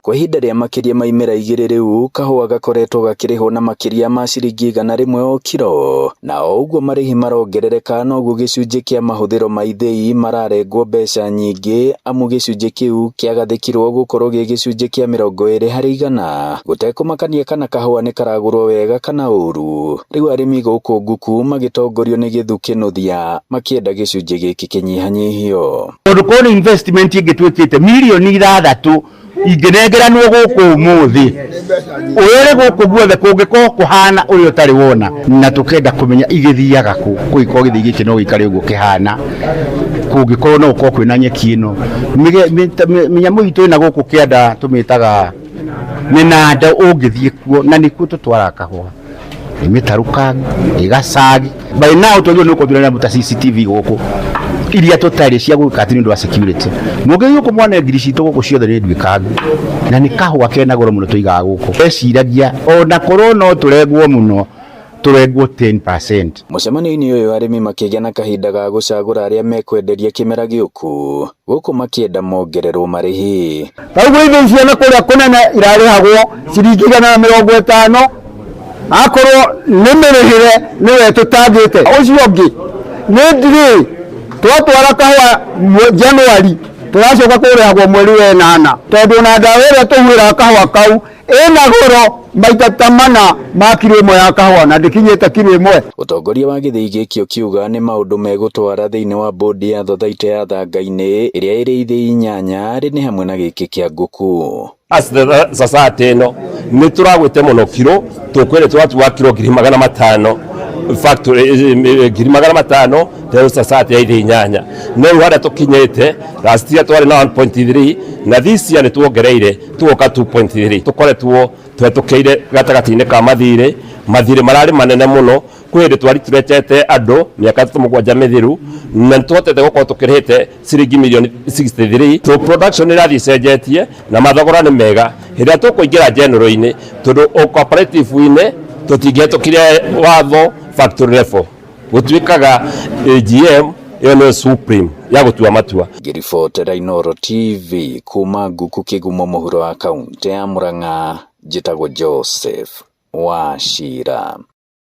Kwa ihinda rĩa makĩria ma imera 2 rĩu, kahũa gakoretwo gakĩrĩhwo na makĩria ma ciringi 100 o kiro, na o ũguo marĩhi marongerereka noguo gĩcunjĩ kĩa mahũthĩro ma ithĩi mararengwo mbeca nyingĩ, amu gĩcunjĩ kĩu kĩagathĩkirwo gũkorwo gĩ gĩcunjĩ kĩa 20% gũtekũmakania kana kahũa nĩ karagũrwo wega kana ũru. Rĩu arĩmi gũkũ Nguku magĩtongorio nĩ Gĩthu Kĩnuthia makĩenda gĩcunjĩ gĩkĩ kĩnyihanyihio. Tondũ korwo nĩ investment ĩngĩ twĩkĩte mirioni 6 ingĩnengeranwo gũkũ ũmũthĩ, ũrore gũkũ guothe kũngĩkorwo kũhana ũrĩa ũtarĩ wona. Na tũkenda kũmenya igĩthiaga kũ, kũngĩkorwo gĩthii gĩkĩ no gĩikare ũguo kĩhana, kũngĩkorwo no gũkorwo kwĩna nyeki ĩno. Mĩnyamũ itũ ĩna gũkũ kĩanda tũmĩtaga mĩnanda, ũngĩthiĩ kuo na nĩkuo tũtwaraga kahũa, nĩ mĩtarũkangu, nĩ gacagi. By now twagĩrĩirwo nĩ gũkorwo twĩna ta CCTV gũkũ iria tũtarĩ cia gwĩka atĩ nĩ ũndũ wa security. Mũngĩthiĩ gũkũ mwane ngiri citũ gũkũ ciothe nĩ nduĩkangu, na nĩ kahũa kena goro mũno tũigaga gũkũ. Eciragia ona korwo no tũrengwo mũno, tũrengwo 10%. Mũcemanio-inĩ ũyũ arĩmi makĩgĩa na kahinda ga gũcagũra arĩa mekwenderia kĩmera gĩũku, gũkũ makĩenda mongererwo marĩhi. Ta ũguo ithĩi ciana kũrĩa kũnene irarĩhagwo ciringi 150, akorwo nĩ mĩrĩhĩre nĩwe tũtangĩte. Ũcio ũngĩ nĩ ndirĩ twatwara kahũa Januari, tũracoka kũrĩhagwo mweri wa ĩnana, tondũ ona ndawa ĩrĩa tũhuhĩraga kahũa kau ĩna goro maita ta mana ma kiro 1 ya kahũa, na ndĩkinyĩte kiro 1. Ũtongoria wa gĩthĩi gĩkĩ ũkiuga nĩ maũndũ megũtwara thĩinĩ wa bodi ya thothaitĩ ya Thangainĩ ĩrĩa ĩrĩ ithĩi 8 arĩ nĩ hamwe na gĩkĩ kĩa Nguku. As the society ĩno nĩ tũragwĩte mũno kiro, tũkwĩrĩ tũratua kiro 500,000 factory, 500,000 rĩu society ya ithĩi 8. No rĩu harĩa tũkinyĩte, last year twarĩ na 1.3, na this year nĩ tuongereire tugoka 2.3. Tũkoretwo twetũkĩire gatagatĩ-inĩ ka mathirĩ, mathirĩ mararĩ manene mũno. Kwĩ hĩndĩ twaritũretete andũ mĩaka 7 mĩthiru, na nĩ tũhotete gũkorwo tũkĩrĩhĩte ciringi mirioni 63. So production ĩrathiĩ ĩcenjetie na mathogora nĩ mega. Hĩndĩ ĩrĩa tũkũingĩra general-inĩ, tondũ cooperative-inĩ tũtingĩhetũkire watho factory level, gũtuĩkaga AGM ĩyo nĩyo supreme ya gũtua matua. Ngĩribotera Inooro TV kuma Nguku Kĩgumo mũhuro wa kaũntĩ ya Murang'a, njĩtagwo Joseph Wachira.